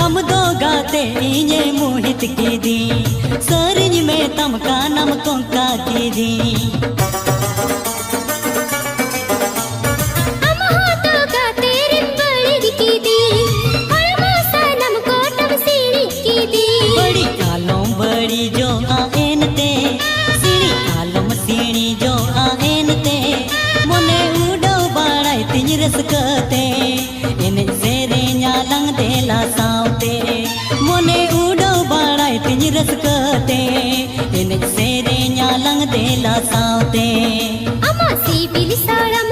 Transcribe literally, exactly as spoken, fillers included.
ᱟᱢ ᱫᱚ ᱜᱟᱛᱮ ᱤᱧᱮ ᱢᱳᱦᱤᱛ ᱠᱤᱫᱤᱧ, ᱥᱟᱹᱨᱤᱧ ᱢᱮᱛᱟᱢ ᱠᱟᱱᱟᱢ ᱠᱚᱝᱠᱟ ᱠᱤᱫᱤᱧ᱾ ᱟᱢ ᱦᱚᱸ ᱫᱚ ᱜᱟᱛᱮ ᱨᱮᱢ ᱵᱟᱹᱲᱤᱡ ᱠᱤᱫᱤᱧ, ᱦᱚᱲᱢᱚ ᱥᱟᱱᱟᱢ ᱠᱚᱴᱟᱢ ᱥᱤᱬᱤᱡ ᱠᱤᱫᱤᱧ᱾ ᱵᱟᱹᱲᱤᱡ ᱟᱞᱚᱢ ᱵᱟᱹᱲᱤᱡᱚᱜᱼᱟ ᱮᱱᱛᱮ, ᱥᱤᱬᱤᱡ ᱟᱞᱚᱢ ᱥᱤᱬᱤᱡᱚᱜᱼᱟ ᱮᱱᱛᱮ, ᱢᱚᱱᱮ ᱩᱰᱟᱹᱣ ᱵᱟᱲᱟᱭ ᱛᱤᱧ ᱨᱟᱹᱥᱠᱟᱹ ᱛᱮ᱾ ᱮᱱᱮᱡ ᱥᱮᱨᱮᱧ ᱟᱞᱟᱝ ᱫᱮᱞᱟ ᱥᱟᱶᱛᱮ, ᱢᱚᱱᱮ ᱩᱰᱟᱹᱣ ᱵᱟᱲᱟᱭ ᱛᱤᱧ ᱨᱟᱹᱥᱠᱟᱹ ᱛᱮ᱾ ᱮᱱᱮᱡ ᱥᱮᱨᱮᱧ ᱟᱞᱟᱝ ᱫᱮᱞᱟ ᱥᱟᱶᱛᱮ᱾ ᱟᱢᱟᱜ ᱥᱤᱵᱤᱞ ᱥᱟᱲᱟᱢ